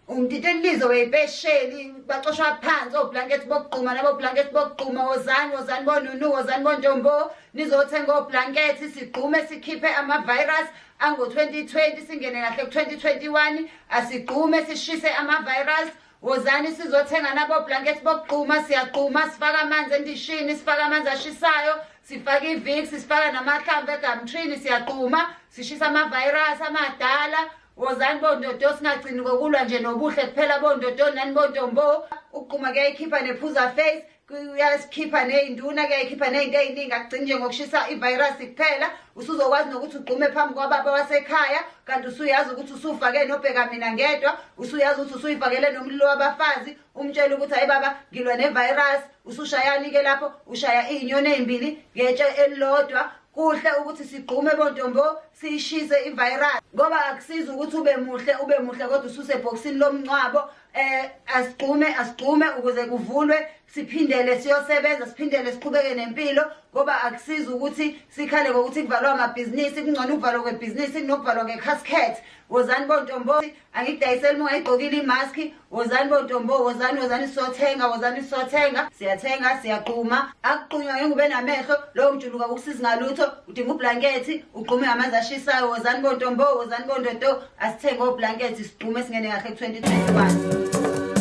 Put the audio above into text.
Umtitilizo weyipesheli baxoshwa phansi oblanket bokugquma nabo blanket bokugquma. Wozani, wozani bonunu, wozani bontombo, nizothenga oblanket, sigqume sikhiphe ama-virus ango-2020, singene kahle ku-2021. Asigqume sishise ama-virus. Wozani sizothenga nabo blanket bokugquma. Siyagquma, sifaka amanzi endishini, sifaka amanzi ashisayo, sifaka i-Vicks, sifaka namahlamvu e-gumtree, siyagquma sishisa ama-virus amadala. Wozani bondodo, singagcini kokulwa nje nobuhle kuphela bondodo nani bontombo. Ukugquma kuyayikhipha nephuza face, kuyasikhipha ney'nduna, kuyayikhipha ney'nto ey'ningi. Akugcini nje ngokushisa i-virus kuphela. Usuzokwazi nokuthi ugqume phambi kwababa wasekhaya, kanti usuyazi ukuthi usufake nobheka mina ngedwa, usuyazi ukuthi usuyifakele nomlilo wabafazi. Umtshela ukuthi, "Hayi baba, ngilwa ne-virus." Usushayani-ke lapho? Ushaya iy'nyoni ey'mbili ngetshe elilodwa. Kuhle ukuthi sigqume bontombo, siyishise i-virus, ngoba akusizi ukuthi ube muhle, ube muhle, kodwa ususebhokisini lomncwabo. Asigqume, asigqume ukuze kuvulwe, siphindele siyosebenza, siphindele siqhubeke nempilo, ngoba akusizi ukuthi sikhale ngokuthi kuvalwa amabhizinisi. Kungcono ukuvalwa kwebhizinisi kunokuvalwa nge-casket. Wozani bontombo, angikudayiseli uma ungayigqokile imaski. Wozani bontombo, wozani, wozani sizothenga, wozani sizothenga. Siyathenga, siyagquma. Akuqunywa ngeke ube namehlo, lowo mjuluka ukusizi ngalutho. Udinga ublankethi, ugqume ngamanzi ashisayo. Wozani bontombo, wozani bondodo, asithenge oblankethi, sigqume singene kahle ku-2021.